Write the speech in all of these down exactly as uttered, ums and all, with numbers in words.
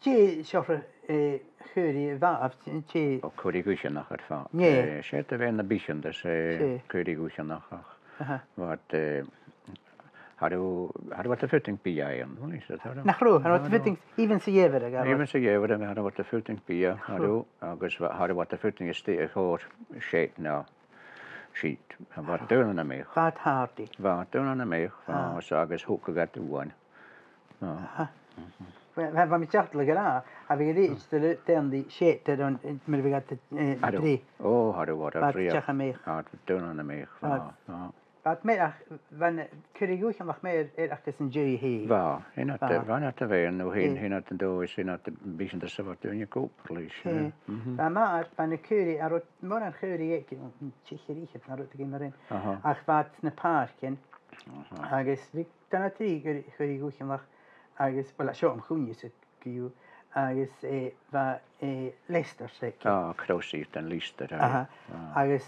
Dè seòrsa, eh, caoraich a bha, dè... O, caoraich dhùthchanach air fad. Nì. Eh, 's e a bh' ann na bithiondas, eh, caoraich dhùthchanach ach. Aha. Bha, eh, cha robh, cha robh iad a' faighinn biadh ann, bheil fhios agad, cha robh. Nach robh, cha robh iad a' faighinn, even sa gheamhradh, cha robh. Even sa gheamhradh, cha robh iad a' faighinn biadh, cha robh, agus bha, cha robh iad a' faighinn a-staigh a' chòir seata no siud. Bha daonnan a-muigh. Bha iad hardy. Bha daonnan a-muigh, bha, so agus thogadh iad uain. Ah. Aha. Bha, bha, bha mi a' teacht le ràdh, a bha iad a' dèanamh seata air an, mar a bha iad, eh, a' bruich. O, cha robh, cha robh. Bha iad a' teachd a-muigh. Bha daonnan a-muigh, bha, bha. Bha iad a' mèirt, ach bha na caoraich dhùthchanach a' mèirt air, air ach às an dèidh fhèin. Bha, sin iad, bha iad a' mèirt, no sin, sin iad an dòigh, sin iad a' bhith an dòigh sa bha daoine còmhla leis. Bha mar, bha na caoraich, a robh mòran chaoraich aig, an t-seachd air fhichead no rudeigin mar sin. Aha. Ach bha iad sna pàircean, aha, agus bha dà no trì caoraich, caoraich dhùthchanach agus, well, seo an cuimhne-sa co-dhiù, agus, eh, bha, eh, Leicester aige. Ah, Crossy, an Leicester, aye. Aha. Ah. Agus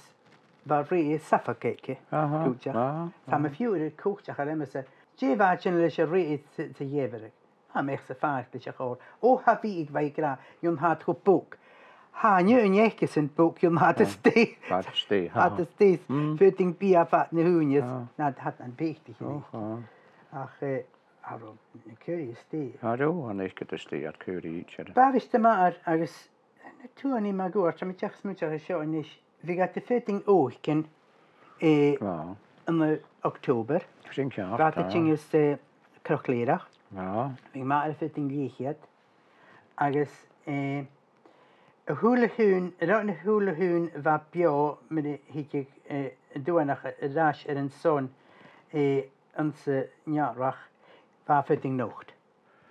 bha rèis safag aige, aha, cuideachd. Ah, tha mi, ah, a' fiughair cuideachd air a' mheas, dè bha sin leis an rèis sa, sa gheamhradh? Tha mi a' faireachdainn sa chòrr. O, tha, bha iad ag ràdh, dh'fheumadh iad a chur bog. Tha an aon nì aigesan bog, dh'fheumadh iad a-staigh. Iad a-staigh, iad a-staigh, faighinn biadh fad na h-ùine. Ah. Na, tha iad nam bheachdan. Och, ah. Ach, eh, cha robh na caoraich a-staigh. Cha robh, chan fhaiceadh tu a-staigh air caoraich idir. Bha, bha iad a' mèirt agus na tuathanaich mun cuairt, tha mi a' smaoineachadh seo a-nis, bha iad a' faighinn òigridh, eh, ann an October. Sin ceart, bha iad a' tighinn às, eh, Cnoc Lèireach. Bha. Bha iad a' faighinn leth-cheud. Agus, eh, a h-uile h-aon, a h-uile h-aon a bha beò, mar a thigeadh, eh, an duanach air ais air an son, eh, anns an earrach, bha e a' faighinn not.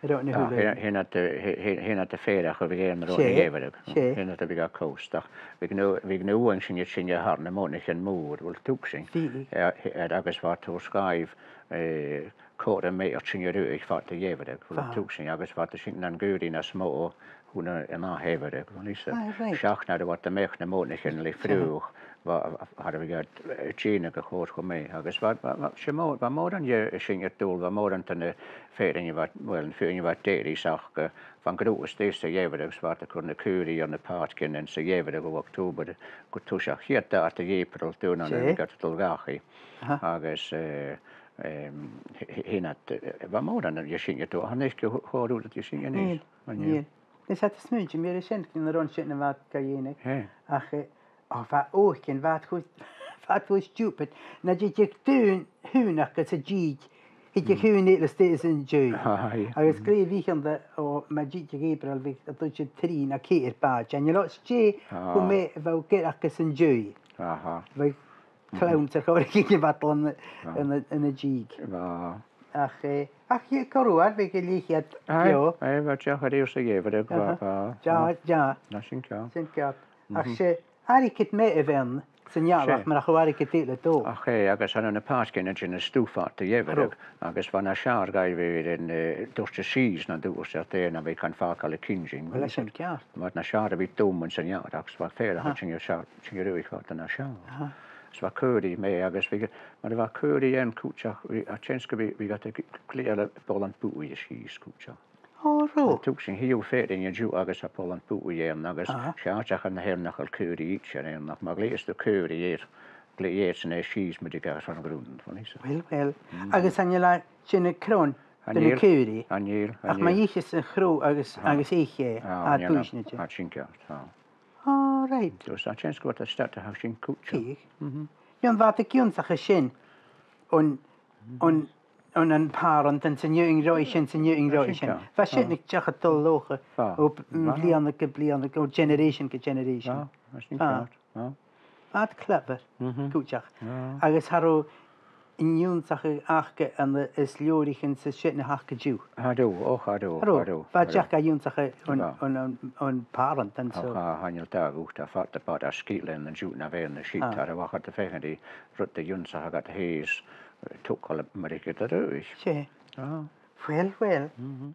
A h-uile h-aon. Ah, sin, sin iad, eh, sin, sin iad a' faireachdainn a bhith ann an robh an gheamhradh. 'S e. Sin iad a bhith ga cosg. Bhiodh na, bhiodh na h-uain sin, sin a thàinig na mònaichean mòr, bhiodh, tuigidh sinn. Bhiodh. Eh, eh, agus bha iad a' toirt sgaoil, eh, còir a' mèirt sin a ruith fad an gheamhraidh, bhiodh, tuigidh sinn, agus bha iad a' sìneadh nan caoraich nas motha chun an ath gheamhraidh, bheil fhios agad. Ah, right. Seach nuair a bha iad a' mèirt na mònaichean le fraoch, bha, bha, cha robh iad, eh, a' dèanamh a' chòir cho math, agus bha, bha, bha, 's e mòran, bha mòran dhe sin a' dol, bha mòran de na fèirean a bha, well, na fèirean a bha deiseil ach, eh, bha an grùdadh a-staigh sa gheamhradh, agus bha iad a' cur na caoraich ann am pàircean anns a' gheamhradh o October gu toiseach a' chiad Sàturdaidh April, daonnan a bha iad a' dol dhachaigh. Aha. Agus, eh, em, hi-, hi-, sin iad, eh, bha mòran dhe sin a' dol, chan eil cho-, chòir ùr dhe sin a-nis. Chan eil. Chan eil. Nis, tha mi a' smaointinn, mar a tha sin, gun robh sin a' bhith ga dhèanamh. Hè. Ach, eh, o, bha òigridh, bha iad cho, bha iad cho stupid. Nan tigeadh daon, daonnan gus an dìg, thigeadh daonnan eile a-staigh às an dèidh. Aye. Agus glè mhiosan de, o, ma thigeadh April, bhiodh a' dol trì no ceithir bàird. An e lot stè, ah, cho math a bha iad gus an dèidh. Aha. Bha clann sa chòrr a' tighinn a bhatal ann an, ann an, ann an dìg. Bha. Ach, eh, ach, eh, corra uair, bhiodh e leth-cheud beò. Aye, aye, bha deagh a-rithist sa gheamhradh, bha, bha. Deagh, deagh. Nach eil sin ceart. Sin ceart. Ach 's e airgead math a bh' ann san earrach, mar a chuireadh iad eile dol. Ach, eh, agus ann am pàircean a' tighinn a-staigh fad an gheamhraidh, agus bha na searbh-dhaoine a bha air an, eh, toirt sìos nan dùsach, eh, na bha gan fàgail a' chinn sin. Well, sin ceart. Bha na searbh a bha dom anns an earrach, agus bha feadhainn a' tighinn a-staigh, tighinn a-staigh fad na searbh. Aha. 'S bha caoraich math agus bha, mar a bha caoraich ann cuideachd, bha, a' tighinn gu bhith, bha iad a' gl-, gleidheadh bolan-buaidh sìos cuideachd. O, robh? Tuigidh sinn, chì thu feadhainn an-diugh agus tha bolan-buaidh ann agus, aha, 's e àiteachan a th' ann nach eil caoraich idir ann, ach ma ghleidheas tu caoraich air, gle-, gleidheas tu e sìos mu dheidhinn gu Gàrradh a' Ghrunnd, bheil fhios agad. Well, well. Mhm. Agus an e sin an cron de na caoraich? Chan eil, chan eil. Ach ma dh'itheas an crodh agus, aha, agus ith e, ah, tha e, tha e buidheann, tha sin ceart, tha. All right. Tha seans gu bheil e stad a tha sin cuideachd. Chì. Mhm. Dè bha iad ag ionnsachadh sin, an, an, an, am pàrant anns an fheadhainn roimhe sin, san fheadhainn roimhe sin. Bha sin, ah, a' tighinn a dh'fhàs dlùth, ah, o b-, bha, bliadhna gu bliadhna, o generation gu generation. Ah, tha sin ceart, ah. Bha iad clever, mhm, cuideachd. Ah. Agus cha robh an ionnsachadh aca ann an, is leabhraichean 's a sin a th' aca an-diugh. Cha robh, o, cha robh, cha robh. Bha iad dìreach ga ionnsachadh an, an, an, am pàrant ann an seo. Ach, chan eil dad gu, tha fada, fada sgil ann an-diugh na bha ann an sin, ah, tha e a' faireachdainn ri rud a dh'ionnsaich iad fhèin, eh, togail mar a gheibh iad a-rithist. 'S e. Ah. Well, well. Mhm.